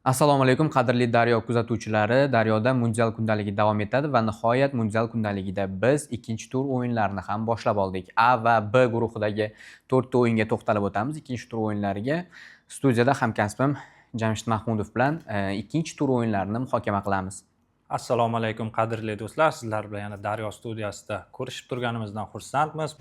Assalomu alaykum, qadrli Daryo kuzatuvchilari. Daryoda Mundial kundaligi davom etadi va nihoyat Mundial kundaligida biz ikkinchi tur o'yinlarini ham boshlab oldik. A va B guruhidagi to'rtta o'yinga to'xtalib o'tamiz. Ikkinchi tur o'yinlariga studiyada hamkasbim Jamshid Mahmudov bilan ikkinchi tur o'yinlarini muhokama qilamiz. Assalomu alaykum, qadrli do'stlar. Sizlar bilan yana Daryo studiyasida ko'rishib turganimizdan xursandmiz.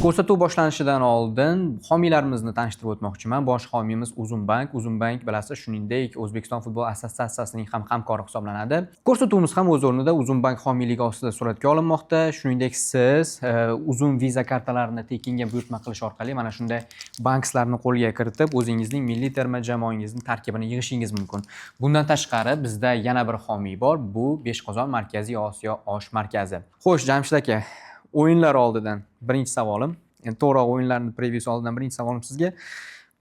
Ko'rsatuv boshlanishidan oldin homiylarimizni tanishtirib o'tmoqchiman. Bosh homiyimiz Uzum Bank. Uzum Bank, bilasiz, shuningdek, O'zbekiston futbol assotsiatsiyasining ham hamkori hisoblanadi. Ko'rsatuvimiz ham o'z o'rnida Uzum Bank homiyligi ostida suratga olinmoqda. Shuningdek, siz Uzum Visa kartalarini tekinga buyurtma qilish orqali mana shunday bankslarni qo'lga kiritib, o'zingizning milliy terma jamoangizning tarkibini yig'ishingiz mumkin. Bundan tashqari bizda yana bir homiy bor. Bu Beshqozon Markaziy Osiyo osh markazi. Xo'sh, Jamshid aka, o'yinlar oldidan birinchi savolim, endi to'g'rirog'i o'yinlarni previewsi oldidan birinchi savolim sizga.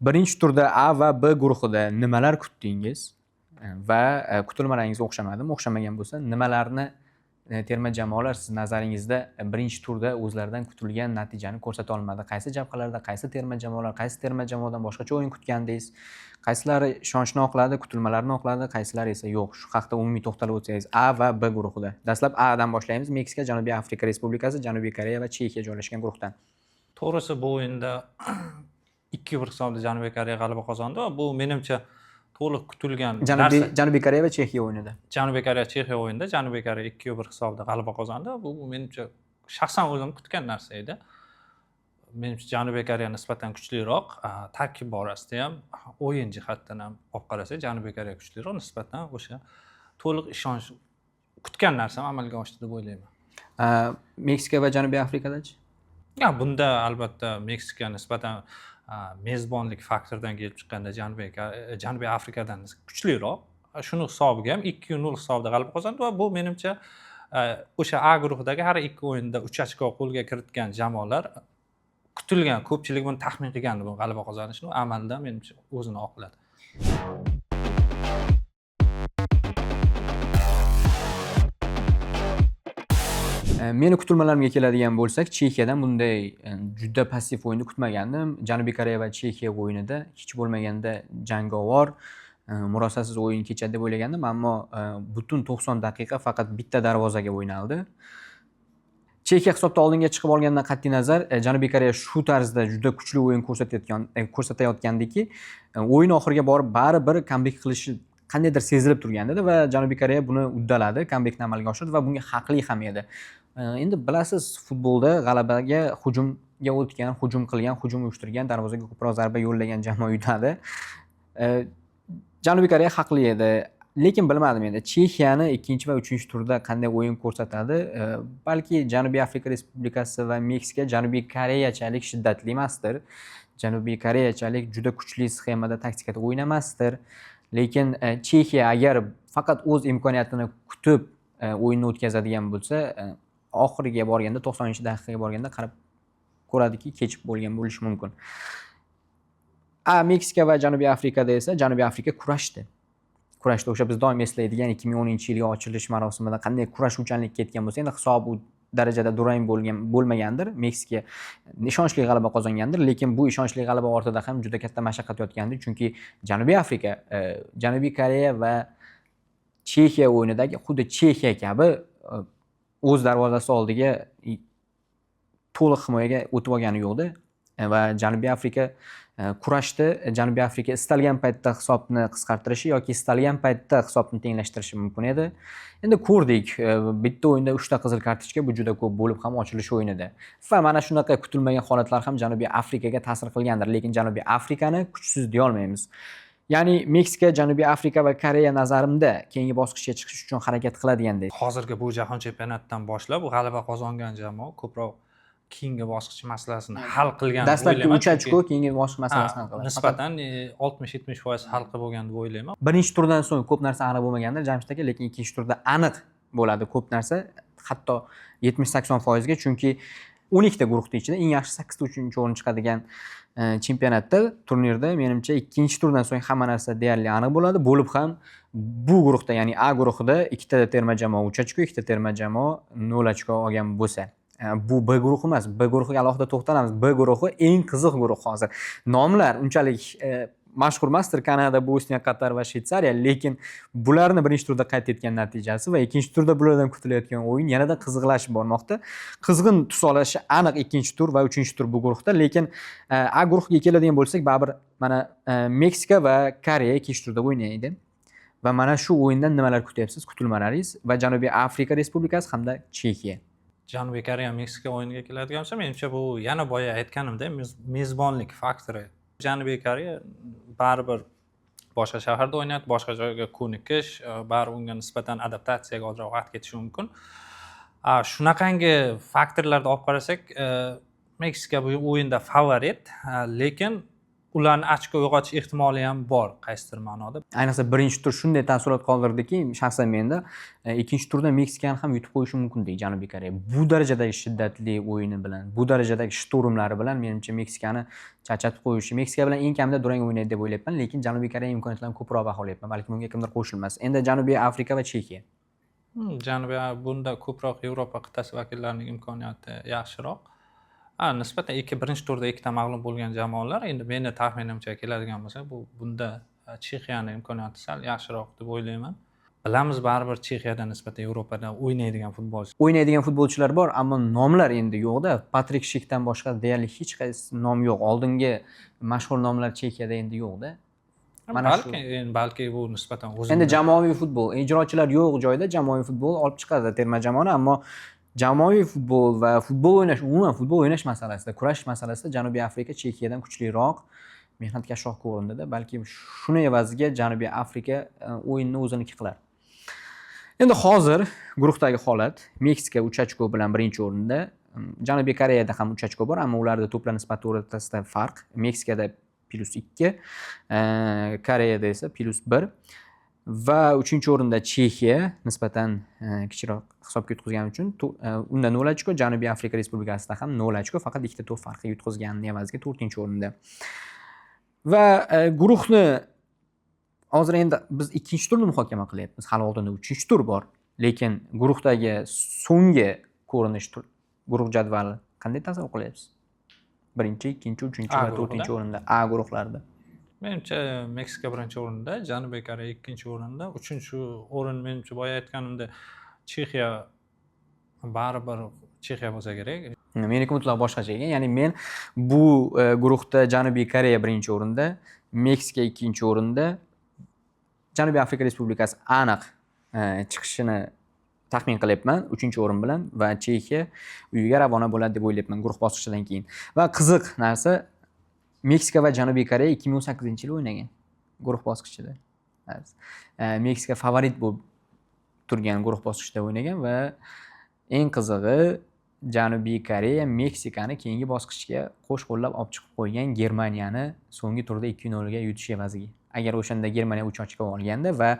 Birinchi turda A va B guruhida nimalar kutdingiz va kutilmalaringizga o'xshamadimi? O'xshamagan bo'lsa, nimalarni terma jamoalar siz nazaringizda birinchi turda o'zlaridan kutilgan natijani ko'rsata olmadi? Qaysi jabhalarda, qaysi terma jamoalar, qaysi terma jamoadan boshqacha o'yin kutgandingiz? Qaysilari ishonchni oqladi, kutilmalarni oqladi, qaysilari esa yo'q? Shu haqda umumiy to'xtalib o'tsangiz A va B guruhida. Dastlab A dan boshlaymiz. Meksika, Janubiy Afrika Respublikasi, Janubiy Koreya va Chexiya joylashgan guruhdan. To'g'risi, bu o'yinda 2-1 hisobida Janubiy Koreya g'alaba qozondi va bu menimcha to'liq kutilgan narsa. Janubiy Koreya va Chexiya o'yinida. Janubiy Koreya Chexiya o'yinida Janubiy Koreya 2-1 hisobida g'alaba qozondi. Bu menimcha shaxsan o'zim kutgan narsa edi. Menimcha Janubiy Koreya nisbatan kuchliroq, tarkib borasida ham, o'yin jihatdan ham olib qarasak, Janubiy Koreya kuchliroq nisbatan. O'sha to'liq ishonch kutgan narsam amalga oshdi deb o'ylayman. Meksika va Janubiy Afrikadachi? Ya, bunda albatta Meksika nisbatan mezbonlik faktoridan kelib chiqqanda Janubiy Afrikadan kuchliroq. Shuni hisobiga ham 2-0 hisobida g'alaba qozondi va bu menimcha o'sha A guruhidagi har ikki o'yinda 3 ochko qo'lga kiritgan jamoalar kutilgan, ko'pchilik buni taxmin qilgandi, bu g'alaba qozonishini, amalda menimcha o'zini oqladi. Meni kutilmalarimga keladigan bo'lsak, Chexiyadan bunday juda passiv o'yinni kutmagandim. Janubiy Koreya va Chexiya o'yinida hech bo'lmaganda jangovar, murosasiz o'yin kechadi deb o'ylagandim, ammo butun 90 daqiqa faqat bitta darvozaga o'ynaldi. Chexiya hisobda oldinga chiqib olganidan qat'iy nazar, Janubiy Koreya shu tarzda juda kuchli o'yin ko'rsatayotgandiki, o'yin oxiriga borib baribir comeback qilishi qandaydir sezilib turgandida va Janubiy Koreya buni uddaladi, comebackni amalga oshirdi va bunga haqli ham edi. Endi bilasiz, futbolda g'alabaga hujumga o'tgan, hujum qilgan, hujum uyushtirgan, darvozaga ko'proq zarba yo'llagan jamoa yutadi. Janubiy Koreya haqli edi. Lekin bilmadim endi Chexiyani ikkinchi va uchinchi turda qanday o'yin ko'rsatadi. Balki Janubiy Afrika Respublikasi va Meksika Janubiy Koreyachalik shiddatli emasdir. Janubiy Koreyachalik juda kuchli sxemada, taktikada o'ynamasdir. Lekin Chexiya agar faqat o'z imkoniyatini kutib o'yinni o'tkazadigan bo'lsa, oxiriga borganda, 90-daqiqaga borganda qarab ko'radiki, kechib bo'lgan bo'lishi mumkin. Meksika va Janubiy Afrikada esa Janubiy Afrika kurashdi. Kurashdi. O'sha biz doim eslaydigan 2010-yilgi ochilish marosimida qanday kurashuvchanlik ketgan bo'lsa, endi hisob u darajada durang bo'lgan bo'lmagandir. Meksika ishonchli g'alaba qozongandir, lekin bu ishonchli g'alaba ortida ham juda katta mashaqqat yotgandi, chunki Janubiy Afrika, Janubiy Koreya va Chexiya o'yinidagi xuddi Chexiya kabi o'z darvozasi oldiga to'liq himoyaga o'tib olgani yo'qdi va Janubiy Afrika kurashdi. Janubiy Afrika istalgan paytda hisobni qisqartirishi yoki istalgan paytda hisobni tenglashtirishi mumkin edi. Endi ko'rdik, bitta o'yinda 3 ta qizil kartochka, bu juda ko'p bo'lib ham ochilish o'yinida. Va mana shunaqa kutilmagan holatlar ham Janubiy Afrikaga ta'sir qilgandir, lekin Janubiy Afrikani kuchsiz deya olmaymiz. Ya'ni Meksika, Janubiy Afrika va Koreya nazarimda keyingi bosqichga chiqish uchun harakat qiladiganday. Hozirgi bu jahon chempionatidan boshlab g'alaba qozongan jamoa ko'proq keyingi bosqich masalasini hal qilgan deb Dastlabki o'ylayman, 3 ochko chunki keyingi bosqich masalasini hal qiladi. Nisbatan 60-70% hal qilib bo'lgan deb o'ylayman. Birinchi turdan so'ng ko'p narsa aniq bo'lmagandir Jamshid aka, lekin ikkinchi turda aniq bo'ladi ko'p narsa, hatto 70-80%ga, chunki 12 ta guruhning ichida eng yaxshi 8 ta uchinchi o'rin chiqadigan chempionatda, turnirda menimcha ikkinchi turdan so'ng hamma narsa deyarli aniq bo'ladi. Bo'lib ham bu guruhda, ya'ni A guruhida ikkita terma jamoa 3 ochko, ikkita terma jamoa 0 ochko olgan bo'lsa. Bu B guruhi emas, B guruhiga alohida to'xtalamiz. B guruhi eng qiziq guruh hozir. Nomlar unchalik mashhur emasdir: Kanada, Bosniya, Qatar va Shvetsariya, lekin bularni birinchi turda qayd etgan natijasi va ikkinchi turda bulardan kutilayotgan o'yin yanada qiziqlashib bormoqda. Qizg'in tus olishi aniq ikkinchi tur va uchinchi tur bu guruhda, lekin A guruhiga keladigan bo'lsak, baribir mana Meksika va Koreya ikkinchi turda o'ynaydi. Va mana shu o'yindan nimalar kutyapsiz, kutilmalaringiz va Janubiy Afrika Respublikasi hamda Chexiya. Janubiy Koreya Meksika o'yiniga keladigan bo'lsa, menimcha, bu yana boya aytganimdek, mezbonlik faktori. Janubiy Koreya baribir boshqa shaharda o'ynayapti, boshqa joyga ko'nikish, baribir unga nisbatan adaptatsiyaga ozroq vaqt ketishi mumkin. Shunaqangi faktorlarni olib qarasak, Meksika bu o'yinda favorit, lekin ularni ochko yo'qotish ehtimoli ham bor qaysidir ma'noda. Ayniqsa birinchi tur shunday taassurot qoldirdiki, shaxsan menda ikkinchi turda Meksikani ham yutib qo'yishi mumkindek Janubiy Koreya. Bu darajadagi shiddatli o'yini bilan, bu darajadagi shturmlari bilan menimcha Meksikani charchatib qo'yishi, Meksika bilan eng kamida durang o'ynaydi deb o'ylayapman, lekin Janubiy Koreya imkoniyatlarini ko'proq baholayapman. Balki bunga kimdir qo'shilmas. Endi Janubiy Afrika va Chexiya. Janubiy bunda ko'proq Yevropa qit'asi vakillarining imkoniyati yaxshiroq. Nisbatan ikki birinchi turda ikkita mag'lub bo'lgan jamoalar, endi meni taxminimcha keladigan bo'lsa, bunda Chexiyani imkoniyati sal yaxshiroq deb o'ylayman. Bilamiz, baribir Chexiyada nisbatan Yevropada o'ynaydigan futbolchi O'ynaydigan futbolchilar bor, ammo nomlar endi yo'qda. Patrik Shikdan boshqa deyarli hech qaysi nom yo'q. Oldingi mashhur nomlar Chexiyada endi yo'qda. Mana shu. Balki endi, balki bu nisbatan o'zini Endi jamoaviy futbol, ijrochilar yo'q joyda jamoaviy futbol olib chiqadi terma jamoani, ammo jamoaviy futbol va futbol o'ynash, umuman futbol o'ynash masalasida, kurash masalasida Janubiy Afrika Chexiyadan kuchliroq, mehnatkashroq ko'rindida. Balki shuni evaziga Janubiy Afrika o'yinni o'ziniki qilar. Endi hozir guruhdagi holat: Meksika 3 ochko bilan birinchi o'rinda. Janubiy Koreyada ham 3 ochko bor, ammo ularda to'plar nisbati o'rtasida farq. Meksikada +2, Koreyada esa +1 va uchinchi o'rinda Chexiya nisbatan kichikroq hisobga yutqizgani uchun unda 0 ochko, Janubiy Afrika Respublikasida ham 0 ochko, faqat ikkita to'p farqi yutqizgani evaziga to'rtinchi o'rinda. Va guruhni hozir endi biz ikkinchi turni muhokama qilyapmiz. Hali oldinda uchinchi tur bor. Lekin guruhdagi so'nggi ko'rinish, guruh jadvali qanday tasavvur qilyapsiz? Birinchi, ikkinchi, uchinchi A va guruhida? to'rtinchi o'rinda A guruhlarida. Menimcha, Meksika birinchi o'rinda, Janubiy Koreya ikkinchi o'rinda, uchinchi o'rin, menimcha, boya aytganimdek, Chexiya, baribir Chexiya bo'lsa kerak. Meniki mutlaq boshqacha ekan. Ya'ni men bu guruhda Janubiy Koreya birinchi o'rinda, Meksika ikkinchi o'rinda, Janubiy Afrika Respublikasi aniq chiqishini taxmin qilyapman uchinchi o'rin bilan va Chexiya uyiga ravona bo'ladi deb o'ylayapman guruh bosqichidan keyin. Va qiziq narsa, Meksika va Janubiy Koreya 2018-yili o'ynagan guruh bosqichida. Meksika favorit bo'lib turgan guruh bosqichida o'ynagan va eng qizig'i, Janubiy Koreya Meksikani keyingi bosqichga qo'sh qo'llab olib chiqib qo'ygan Germaniyani so'nggi turda 2-0 ga yutish evaziga. Agar o'shanda Germaniya 3 ochko olganda va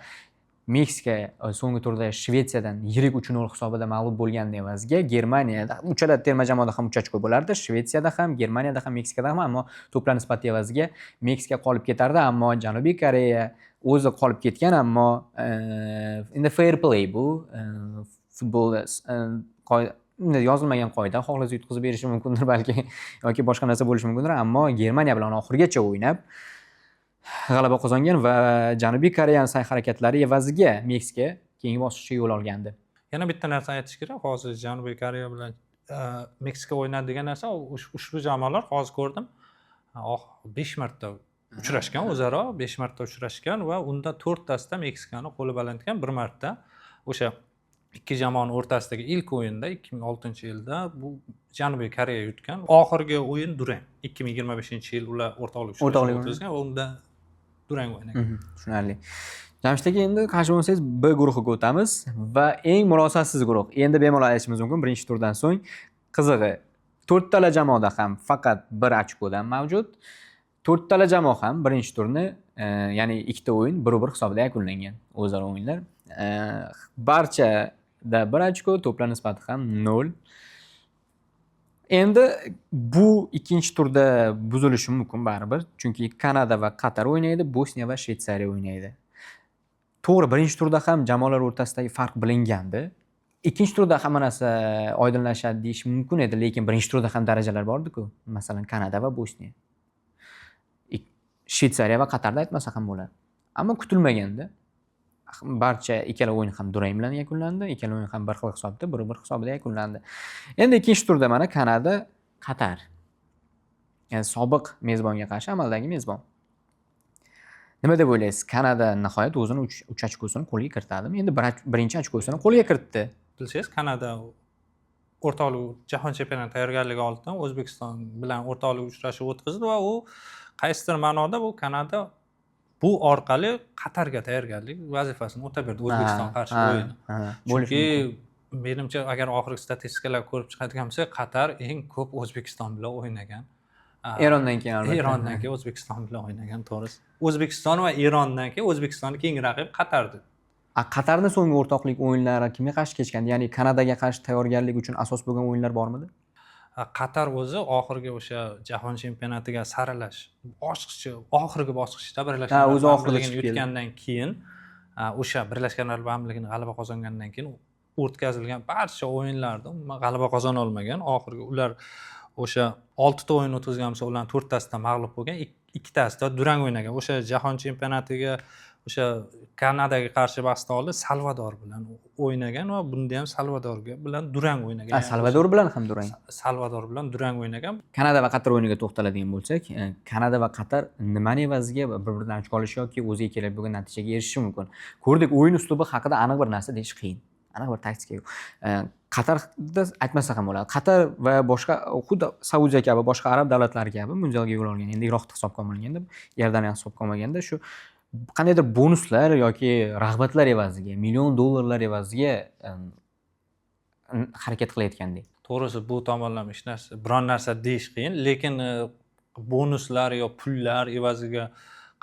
Meksika so'nggi turda Shvetsiyadan yirik 3-0 hisobida mag'lub bo'lgani evaziga Germaniyada uchala terma jamoada ham 3 ochko bo'lardi. Shvetsiyada ham, Germaniyada ham, Meksikada ham, ammo to'plar nisbati evaziga Meksika qolib ketardi, ammo Janubiy Koreya o'zi qolib ketgan, ammo endi fair play bu futbol yozilmagan qoida, xohlasa yutqizib berishi mumkindir balki yoki boshqa narsa bo'lishi mumkindir, ammo Germaniya bilan oxirigacha o'ynab g'alaba qozongan va Janubiy Koreyani sa'y harakatlari evaziga Meksika keyingi bosqichga yo'l olgandi. Yana bitta narsa aytish kerak, hozir Janubiy Koreya bilan Meksika o'ynadi degan narsa, ushbu jamoalar hozir ko'rdim, oh, 5 marta uchrashgan o'zaro, 5 marta uchrashgan va unda to'rttasida Meksikani qo'li baland ekan, bir marta o'sha ikki jamoani o'rtasidagi ilk o'yinda 2006-yilda bu Janubiy Koreya yutgan. Oxirgi o'yin durang. 2025-yil ular o'rtoqlik uchrashuvi O'rtoqlik o'tkazgan va unda durang o'ynagan. Tushunarli. Jamshid aka, endi qarshi bo'lmasangiz B guruhiga o'tamiz va eng murosasiz guruh. Endi bemalol aytishimiz mumkin birinchi turdan so'ng. Qizig'i, to'rttala jamoada ham faqat bir ochkodan mavjud. To'rttala jamoa ham birinchi turni, ya'ni ikkita o'yin 1-1 hisobida yakunlangan o'zaro o'yinlar. Barchada bir ochko, to'plar nisbati ham 0. Endi bu ikkinchi turda buzilishi mumkin baribir. Chunki Kanada va Qatar o'ynaydi, Bosniya va Shvetsariya o'ynaydi. To'g'ri, birinchi turda ham jamoalar o'rtasidagi farq bilingandi. Ikkinchi turda hamma narsa oydinlashadi deyish mumkin edi, lekin birinchi turda ham darajalar bordi-ku. Masalan, Kanada va Bosniya. Shvetsariya va Qatarda aytmasa ham bo'ladi. Ammo kutilmaganda barcha ikkala o'yin ham durang bilan yakunlandi, ikkala o'yin ham bir xil hisobda, 1-1 hisobida yakunlandi. Endi ikkinchi turda mana Kanada, Qatar. Ya'ni sobiq mezbonga qarshi amaldagi mezbon. Nima deb o'ylaysiz? Kanada nihoyat o'zini 3 ochkosini qo'lga kiritadimi? Endi birinchi ochkosini qo'lga kiritdi. Bilsangiz, Kanada o'rtoqlik jahon chempionati tayyorgarligi oldidan O'zbekiston bilan o'rtoqlik uchrashuv o'tkazdi va u qaysidir ma'noda bu Kanada bu orqali Qatarga tayyorgarlik vazifasini o'tab berdi O'zbekiston qarshi o'yini. Bo'lishi Chunki mumkin. menimcha, agar oxirgi statistikalar ko'rib chiqadigan bo'lsak, Qatar eng ko'p O'zbekiston bilan o'ynagan. Erondan keyin albatta. Erondan keyin O'zbekiston bilan o'ynagan, to'g'risi. O'zbekiston va Erondan keyin O'zbekistonni keyingi raqib Qatardi. A Qatarni so'nggi o'rtoqlik o'yinlari kimga qarshi kechgandi? Ya'ni Kanadaga qarshi tayyorgarlik uchun asos bo'lgan o'yinlar bormidi? Qatar o'zi oxirgi o'sha jahon chempionatiga saralash bosqichi, oxirgi bosqichda Birlashgan Ha, Arab o'zi oxirida Amirligini chiqib keldi. yutgandan keyin, o'sha Birlashgan Arab Amirligini g'alaba qozongandan keyin o'tkazilgan barcha o'yinlarda umuman g'alaba qozona olmagan. Oxirgi ular o'sha oltita o'yin o'tkazgan bo'lsa, ularni to'rttasida mag'lub bo'lgan, ikkitasida durang o'ynagan. O'sha jahon chempionatiga o'sha Kanadaga qarshi bahsda oldin Salvador bilan o'ynagan va bunda ham Salvadorga bilan durang o'ynagan. Ha, Salvador bilan ham durang. Salvador bilan durang o'ynagan. Kanada va Qatar o'yiniga to'xtaladigan bo'lsak, Kanada va Qatar nimani evaziga bir-biridan ochko olishi yoki o'ziga kerak bo'lgan natijaga erishishi mumkin? Ko'rdik, o'yin uslubi haqida aniq bir narsa deyish qiyin. Aniq bir taktika yo'q. Qatarda aytmasa ham bo'ladi. Qatar va boshqa, xuddi Saudiya kabi, boshqa arab davlatlari kabi mundialga yo'l olgan. Endi Iroqni hisobga olmaganda, Iordaniya hisobga olmaganda, shu qandaydir bonuslar yoki rag'batlar evaziga, million dollarlar evaziga harakat qilayotgandek. To'g'risi, bu tomonlama hech narsa, biron narsa deyish qiyin, lekin bonuslar yo pullar evaziga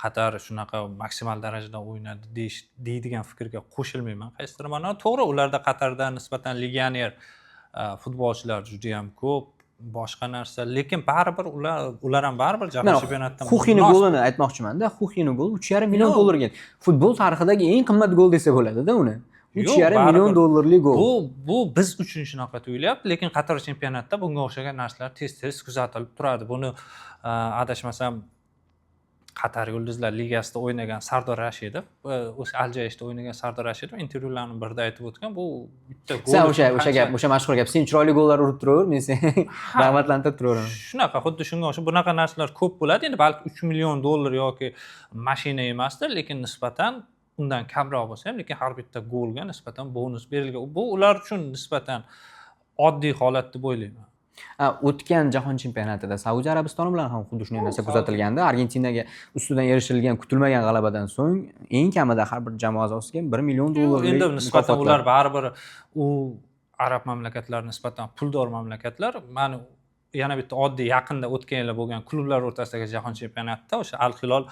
Qatar shunaqa maksimal darajada o'ynadi deydigan fikrga qo'shilmayman qaysidir ma'noda. To'g'ri, ularda, Qatarda nisbatan legioner futbolchilar juda yam ko'p, boshqa narsa, lekin baribir ular ham baribir jahon Mana chempionatidan Xuxini munosib- golini aytmoqchimanda, Xuxini goli 3,5 million Yo'q. dollarga. Futbol tarixidagi eng qimmat gol desa bo'ladida uni. Uch Yo'q, yarim million baribir dollarlik gol. Bu biz uchun shunaqa tuyulyapti, lekin Qatar chempionatida bunga o'xshagan narsalar tez tez kuzatilib turadi. Buni adashmasam, Qatar Yulduzlar Ligasida o'ynagan Sardor Rashidov, o'sha Al Jayshda o'ynagan Sardor Rashidov intervyularning birida aytib o'tgan, bu bitta gol Sen uchun o'sha qancha- gap, o'sha mashhur gap. Sen chiroyli gollar urib turaver, men seni rag'batlantirib turaveraman. Shunaqa, xuddi shunga o'xshab bunaqa narsalar ko'p bo'ladi. Endi balki 3 million dollar yoki mashina emasdir, lekin nisbatan undan kamroq bo'lsa ham, lekin har bitta golga nisbatan bonus berilgan. Bu ular uchun nisbatan oddiy holat deb o'ylayman. Ha, o'tgan jahon chempionatida Saudiya Arabistoni bilan ham xuddi shunday narsa kuzatilgandi. Argentinaga ustidan erishilgan kutilmagan g'alabadan so'ng eng kamida har bir jamoa a'zosiga 1 million dollarlik Endi nisbatan mukofotlar. ular baribir, u arab mamlakatlari nisbatan puldor mamlakatlar. Mani yana bitta oddiy, yaqinda o'tgan yili bo'lgan klublar o'rtasidagi jahon chempionatida o'sha Al Hilol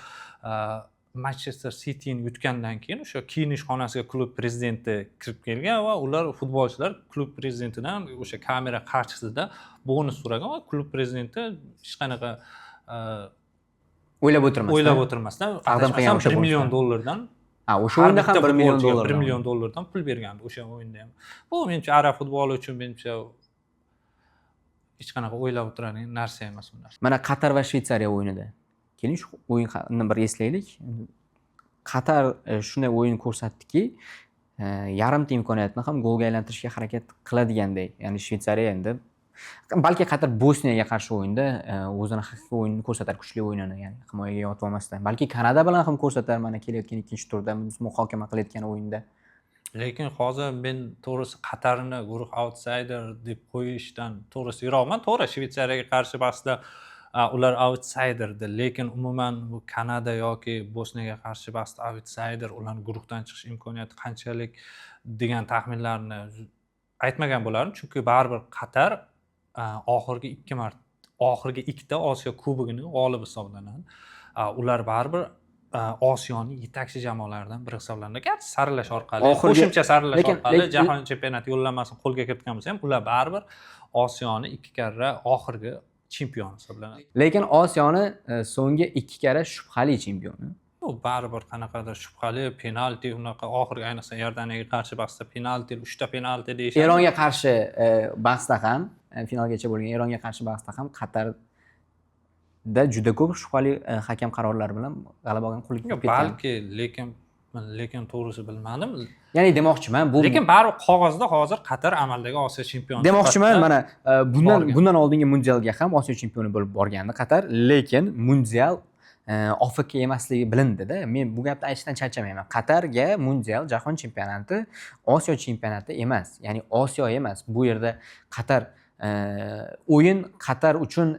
Manchester Cityni yutgandan keyin o'sha kiyinish xonasiga klub prezidenti kirib kelgan va ular, futbolchilar klub prezidentidan o'sha kamera qarshisida bonus so'ragan va klub prezidenti hech qanaqa o'ylab o'tirmasdan o'ylab o'tirmasdan, taqdim qilgan adashmasam, o'sha 1 million bonusdan. dollardan Ha, o'sha har o'yinda ham bitta 1 million futbolchiga dollar. 1 million dollardan pul bergandi o'sha o'yinda ham. Bu menimcha, arab futboli uchun, menimcha, hech qanaqa o'ylab o'tiradigan narsa emas bu narsa. Mana Qatar va Shvetsariya o'yinida. Keling, shu o'yinni bir eslaylik. Qatar shunday o'yin ko'rsatdiki, yarimta imkoniyatni ham golga aylantirishga harakat qiladiganday. Ya'ni Shvetsariya endi balki Qatar Bosniyaga qarshi o'yinda o'zini haqiqiy o'yinini ko'rsatar, kuchli o'yinini, ya'ni himoyaga yotib olmasdan. Balki Kanada bilan ham ko'rsatar mana kelayotgan ikkinchi turda biz muhokama qilayotgan o'yinda. Lekin hozir men, to'g'risi, Qatarni guruh outsider deb qo'yishdan, to'g'risi, yiroqman. To'g'ri, Shvetsariyaga qarshi bahsda ular outsiderdi, lekin umuman bu Kanada yoki Bosniyaga qarshi bahsda outsider, ularni guruhdan chiqish imkoniyati qanchalik degan taxminlarni aytmagan bo'lardim, chunki baribir Qatar oxirgi ikki marta, oxirgi ikkita Osiyo Kubogini g'olibi hisoblanadi. Ular baribir Osiyoni yetakchi jamoalaridan biri hisoblanadi, garchi saralash orqali, qo'shimcha saralash orqali jahon chempionati yo'llanmasini qo'lga kiritgan bo'lsa ham, ular baribir Osiyoni ikki karra oxirgi chempioni hisoblanadi. Lekin Osiyoni so'nggi ikki karra shubhali chempioni. Baribir qanaqadir shubhali penalti, unaqa oxirgi, ayniqsa Iordaniyaga qarshi bahsda penalti, 3 ta penalti deyishadi. Eronga qarshi bahsda ham, finalgacha bo'lgan Eronga qarshi bahsda ham Qatarda juda ko'p shubhali hakam qarorlari bilan g'alaba olgan, qo'lga kirib ketgan. Balki, lekin to'g'risi bilmadim. Ya'ni demoqchiman, bu Lekin baribir qog'ozda hozir Qatar amaldagi Osiyo chempioni demoqchiman, sifatida mana bundan borgan. bundan oldingi mundialga ham Osiyo chempioni bo'lib borgandi Qatar, lekin mundial OFK emasligi bilindida. Men bu gapni aytishdan charchamayman. Qatarga mundial, jahon chempionati Osiyo chempionati emas, ya'ni Osiyo emas. Bu yerda Qatar o'yin Qatar uchun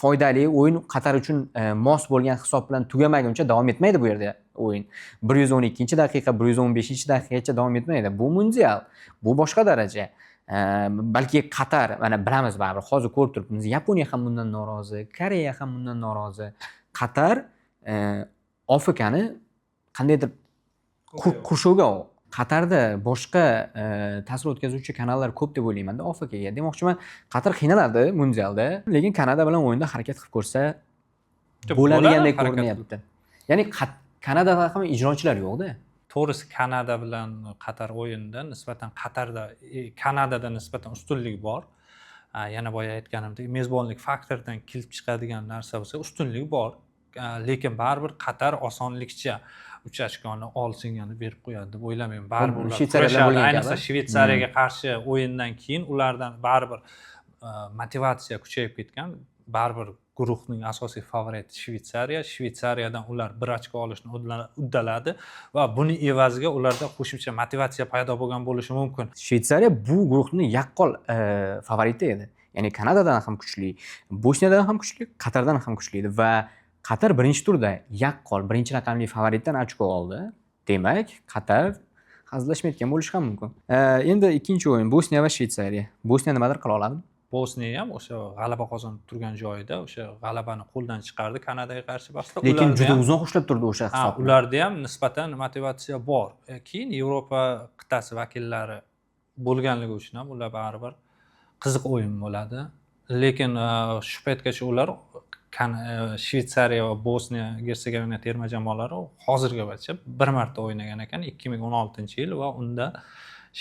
foydali, o'yin Qatar uchun mos bo'lgan hisob bilan tugamaguncha davom etmaydi bu yerda o'yin. 112-daqiqa, 115-daqiqagacha davom etmaydi. Bu mundial, bu boshqa daraja. Balki Qatar, mana bilamiz, baribir hozir ko'rib turibmiz, Yaponiya ham bundan norozi, Koreya ham bundan norozi. Qatar OFKni qandaydir qurshovga. Qatarda boshqa ta'sir o'tkazuvchi kanallar ko'p deb o'ylaymanda OFKga. Demoqchiman, Qatar qiynaladi mundialda, lekin Kanada bilan o'yinda harakat qilib ko'rsa bo'ladigandek Bo'ladi harakat. ko'rinyapti. Ya'ni Kanadada ham ijrochilar yo'qda. To'g'risi, Kanada bilan Qatar o'yinida nisbatan Qatarda, Kanadada nisbatan ustunlik bor. Yana boya aytganimdek, mezbonlik faktoridan kelib chiqadigan narsa bo'lsa, ustunlik bor. Lekin baribir Qatar osonlikcha 3 ochkoni olsingani berib qo'yadi deb o'ylamayman. Baribir ular Shvetsariya bilan kurashadi. bo'lgan Ayniqsa kabi. Shvetsariyaga qarshi o'yindan keyin ulardan baribir motivatsiya kuchayib ketgan. Baribir guruhning asosiy favoriti Shvetsariya. Shvetsariyadan ular 1 ochko olishni uddaladi va buni evaziga ularda qo'shimcha motivatsiya paydo bo'lgan bo'lishi mumkin. Shvetsariya bu guruhni yaqqol favoriti edi. Ya'ni Kanadadan ham kuchli, Bosniyadan ham kuchli, Qatardan ham kuchli edi va Qatar birinchi turda yaqqol birinchi raqamli favoritdan ochko oldi. Demak, Qatar hazillashmayotgan bo'lishi ham mumkin. Endi ikkinchi o'yin, Bosniya va Shvetsariya. Bosniya nimadir qila oladimi? Bosniya ham o'sha g'alaba qozonib turgan joyida o'sha g'alabani qo'ldan chiqardi Kanadaga qarshi bahsda. Lekin Ularda juda ham- uzoq ushlab turdi o'sha Ha, hisobni. ularda ham nisbatan motivatsiya bor. Keyin Yevropa qit'asi vakillari bo'lganligi uchun ham ular baribir qiziq o'yin bo'ladi. Lekin shu paytgacha ular Shvetsariya va Bosniya Gersegovina terma jamoalari hozirgacha bir marta o'ynagan ekan, 2016-yil, va unda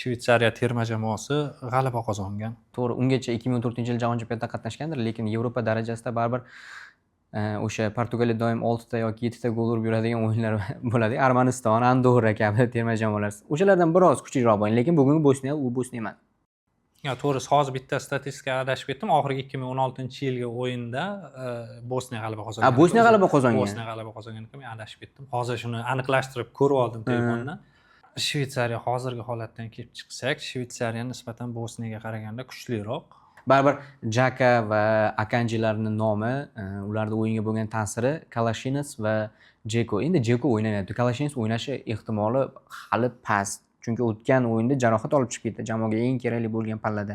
Shvetsariya terma jamoasi g'alaba qozongan. To'g'ri, ungacha 2014-yil jahon chempionatida qatnashgandir, lekin Yevropa darajasida baribir o'sha Portugaliya doim 6 ta yoki 7 ta gol urib yuradigan o'yinlar bo'ladi. Armaniston, Andorra kabi terma jamoalar. O'shalardan biroz kuchliroq bo'lgan, lekin bugungi Bosniya u Bosniya emas. Ya, to'g'risi, hozir bitta statistikaga adashib ketdim. Oxirgi 2016-yilgi o'yinda Bosniya g'alaba qozongan. Ha, Bosniya g'alaba qozongan. Bosniya g'alaba qozongan ekan, men adashib ketdim. Hozir shuni aniqlashtirib ko'rib oldim telefondan. Shvetsariya hozirgi holatdan kelib chiqsak, Shvetsariya nisbatan Bosniyaga qaraganda kuchliroq. Baribir Jaka va Akanjilarning nomi, ularni o'yinga bo'lgan ta'siri, Kalashines va Jeko. Endi Jeko o'ynamayapti. Kalashines o'ynashi ehtimoli hali past. Chunki o'tgan o'yinda jarohat olib chiqib ketdi jamoaga eng kerakli bo'lgan pallada.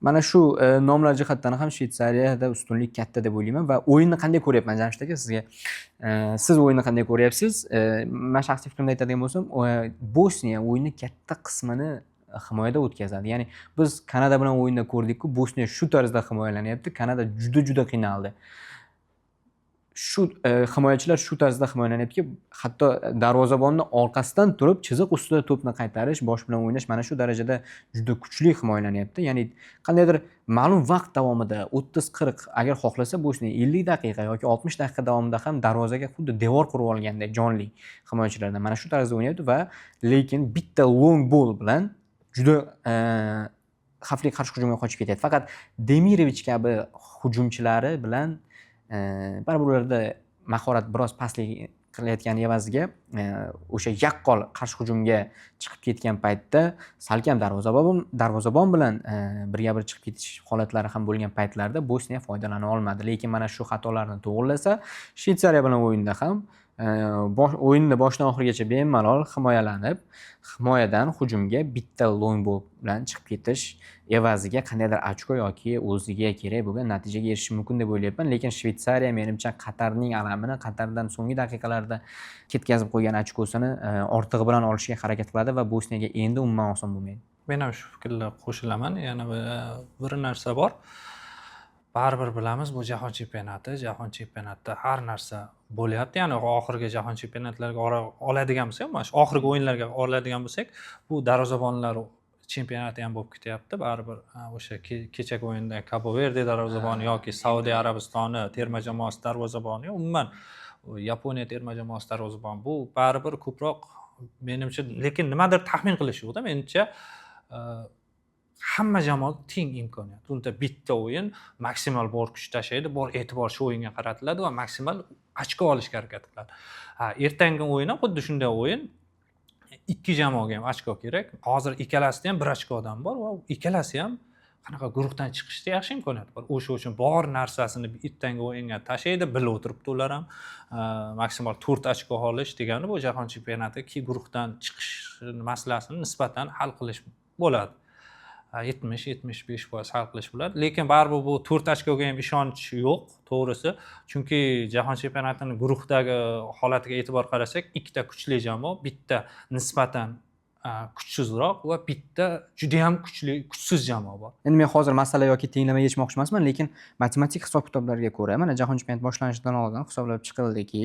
Mana shu nomlar jihatdan ham Shvetsariyada ustunlik katta deb o'ylayman va o'yinni qanday ko'ryapman, Jamshid aka, sizga. Siz o'yinni qanday ko'ryapsiz? Men shaxsiy fikrimni aytadigan bo'lsam, Bosniya o'yinni katta qismini himoyada o'tkazadi. Ya'ni biz Kanada bilan o'yinda ko'rdikku, Bosniya shu tarzda himoyalanyapti. Kanada juda juda qiynaldi. Shu himoyachilar shu tarzda himoyalanyaptiki, hatto darvozabonni orqasidan turib chiziq ustida to'pni qaytarish, bosh bilan o'ynash, mana shu darajada juda kuchli himoyalanyapti. Ya'ni qandaydir ma'lum vaqt davomida 30-40, agar xohlasa Bosniya 50 daqiqa yoki 60 daqiqa davomida ham darvozaga xuddi devor qurib olgandek jonli himoyachilardan mana shu tarzda o'ynayapti va lekin bitta long ball bilan juda xavfli qarshi hujumga qochib ketyapti. Faqat Demirovich kabi hujumchilari bilan baribir ularda mahorat biroz pastlik qilayotgani evaziga o'sha yaqqol qarshi hujumga chiqib ketgan paytda salkam darvozabon bilan birga bir chiqib ketish holatlari ham bo'lgan paytlarda Bosniya foydalana olmadi. Lekin mana shu xatolarni to'g'irlasa, Shvetsariya bilan o'yinda ham o'yinni boshidan oxirigacha bemalol himoyalanib, himoyadan hujumga bitta long ball bilan chiqib ketish evaziga qandaydir ochko yoki o'ziga kerak bo'lgan natijaga erishishi mumkin deb o'ylayapman. Lekin Shvetsariya menimcha Qatarning alamini, Qatardan so'nggi daqiqalarda ketkazib qo'ygan ochkosini ortig'i bilan olishga harakat qiladi va Bosniyaga endi umuman oson bo'lmaydi. Men ham shu fikrga qo'shilaman. Yana bir narsa bor. Baribir bilamiz, bu jahon chempionati, jahon chempionatida har narsa bo'lyapti. Ya'ni oxirgi jahon chempionatlariga oladigan bo'lsak, mana shu oxirgi o'yinlarga oladigan bo'lsak, bu darvozabonlar chempionati ham bo'lib ketyapti. Baribir o'sha kechagi o'yinda Kabo Verde darvozaboni yoki Saudiya Arabistoni terma jamoasi darvozaboni, umuman Yaponiya terma jamoasi darvozaboni, bu baribir ko'proq menimcha, lekin nimadir taxmin qilish yo'qda, menimcha hamma jamoa teng imkoniyat. Unda bitta o'yin, maksimal bor kuch tashlaydi, bor e'tibor shu o'yinga qaratiladi va maksimal ochko olishga harakat qiladi. Ha, ertangi o'yin ham xuddi shunday o'yin, ikki jamoaga ham ochko kerak. Hozir ikkalasida ham bir ochkodan bor va ikkalasi ham qanaqa guruhdan chiqishda yaxshi imkoniyat bor. O'sha uchun bor narsasini ertangi o'yinga tashlaydi, bilib o'tiribdi ular ham. Maksimal 4 ochko olish degani bu jahon chempionati guruhdan chiqish masalasini nisbatan hal qilish bo'ladi. 70-75% hal qilish bo'ladi, lekin baribir bu 4 ochkoga ham ishonch yo'q, to'g'risi, chunki jahon chempionatini guruhdagi holatiga e'tibor qarasak, ikkita kuchli jamoa, bitta nisbatan kuchsizroq va bitta judayam kuchli kuchsiz jamoa bor. Endi men hozir masala yoki tenglama yechmoqchi emasman, lekin matematik hisob kitoblarga ko'ra, mana jahon chempionati boshlanishidan oldin hisoblab chiqildiki,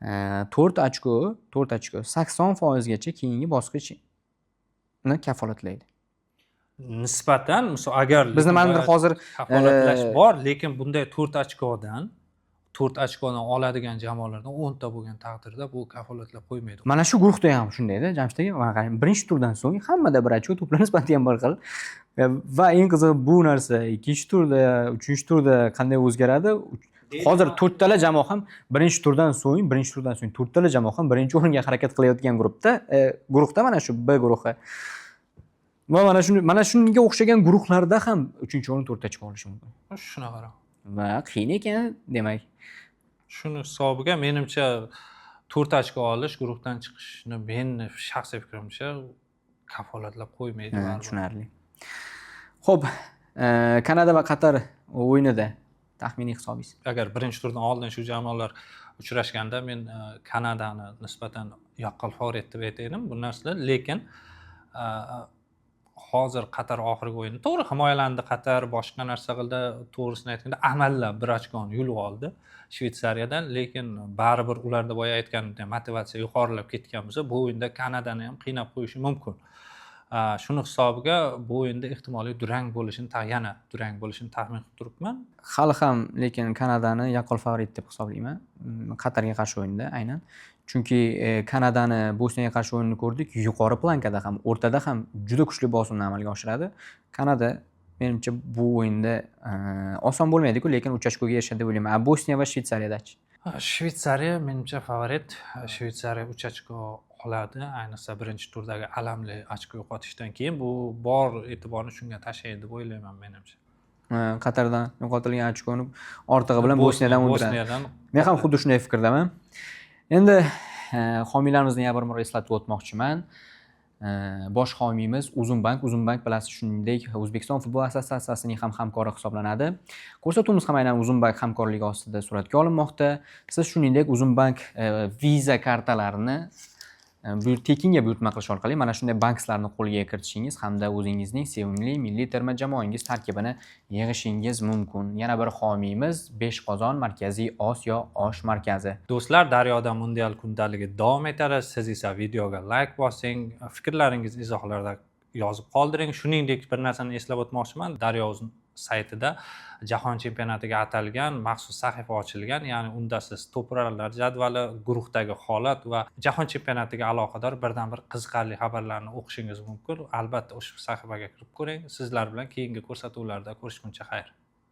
4 ochko 80%gacha keyingi bosqichni kafolatlaydi. Nisbatan, misol, agar Biz nimanidir hozir kafolatlash bor, lekin bunday 4 ochkodan oladigan jamoalardan 10 ta bo'lgan taqdirda bu kafolatlab qo'ymaydi. Mana shu guruhda ham shundayda, Jamshid aka. Mana qarang, birinchi turdan so'ng hammada bir ochko to'plar nisbati ham bir xil. Va eng qizig'i, bu narsa ikkinchi turda, uchinchi turda qanday o'zgaradi? Hozir to'rttala jamoa ham birinchi turdan so'ng to'rttala jamoa ham birinchi o'ringa harakat qilayotgan guruhda, mana shu B guruhi. Va mana shunga o'xshagan guruhlarda ham uchinchi o'rin to'rtta ochko olishi mumkin. Shunaqa. Va qiyin ekan, demak. Shuni hisobiga menimcha 4 ochko olish guruhdan chiqishni meni shaxsiy fikrimcha kafolatlab qo'ymaydi baribir. Tushunarli. Xo'p, Kanada va Qatar o'yinida taxminiy hisobingiz? Agar birinchi turdan oldin shu jamoalar uchrashganda, men Kanadani nisbatan yaqqol favorit deb aytar edim bu narsada, lekin hozir Qatar oxirgi o'yini to'g'ri himoyalandi, Qatar boshqa narsa qildi, to'g'risini aytganda amallab bir ochkoni yulib oldi Shvetsariyadan, lekin baribir ularda boya aytganimdek motivatsiya yuqorilab ketgan bo'lsa, bu o'yinda Kanadani ham qiynab qo'yishi mumkin. Shuni hisobiga bu o'yinda ehtimoliy durang bo'lishini yana durang bo'lishini taxmin qilib turibman. Hali ham lekin Kanadani yaqqol favorit deb hisoblayman. Qatarga qarshi o'yinda aynan. Chunki Kanadani Bosniyaga qarshi o'yinini ko'rdik, yuqori планка da ham, o'rtada ham juda kuchli bosimni amalga oshiradi. Kanada menimcha bu o'yinda oson bo'lmaydi-ku, lekin 3 ochkoga erishadi deb o'ylayman. A Bosniya va Shvetsariyadachi? Ha, Shvetsariya menimcha favorit. Shvetsariya 3 ochko oladi, ayniqsa birinchi turdagi alamli ochko yo'qotishdan keyin bu bor e'tiborni shunga tashlaydi deb o'ylayman menimcha. Qatardan yo'qotilgan ochkoni ortig'i bilan Bosniyadan undiradi. Bosniyadan. Men ham xuddi shunday fikrdaman. Endi homiylarimizni yana bir marta eslatib o'tmoqchiman. Bosh homiyimiz Uzumbank. Uzumbank, bilasiz, shuningdek O'zbekiston futbol assotsiatsiyasining ham hamkori hisoblanadi. Ko'rsatuvimiz ham aynan Uzumbank hamkorligi ostida suratga olinmoqda. Siz shuningdek Uzumbank Visa kartalarini tekinga buyurtma qilish orqali mana shunday bankslarni qo'lga kiritishingiz hamda o'zingizning sevimli milliy terma jamoangiz tarkibini yig'ishingiz mumkin. Yana bir homiyimiz Beshqozon Markaziy Osiyo osh markazi. Do'stlar, Daryoda mundial kundaligi davom etadi. Siz esa videoga layk bosing, fikrlaringizni izohlarda yozib qoldiring. Shuningdek, bir narsani eslab o'tmoqchiman. Daryo saytida jahon chempionatiga atalgan maxsus sahifa ochilgan, ya'ni unda siz to'puralar jadvali, guruhdagi holat va jahon chempionatiga aloqador birdan bir qiziqarli xabarlarni o'qishingiz mumkin. Albatta ushbu sahifaga kirib ko'ring. Sizlar bilan keyingi ko'rsatuvlarda ko'rishguncha xayr.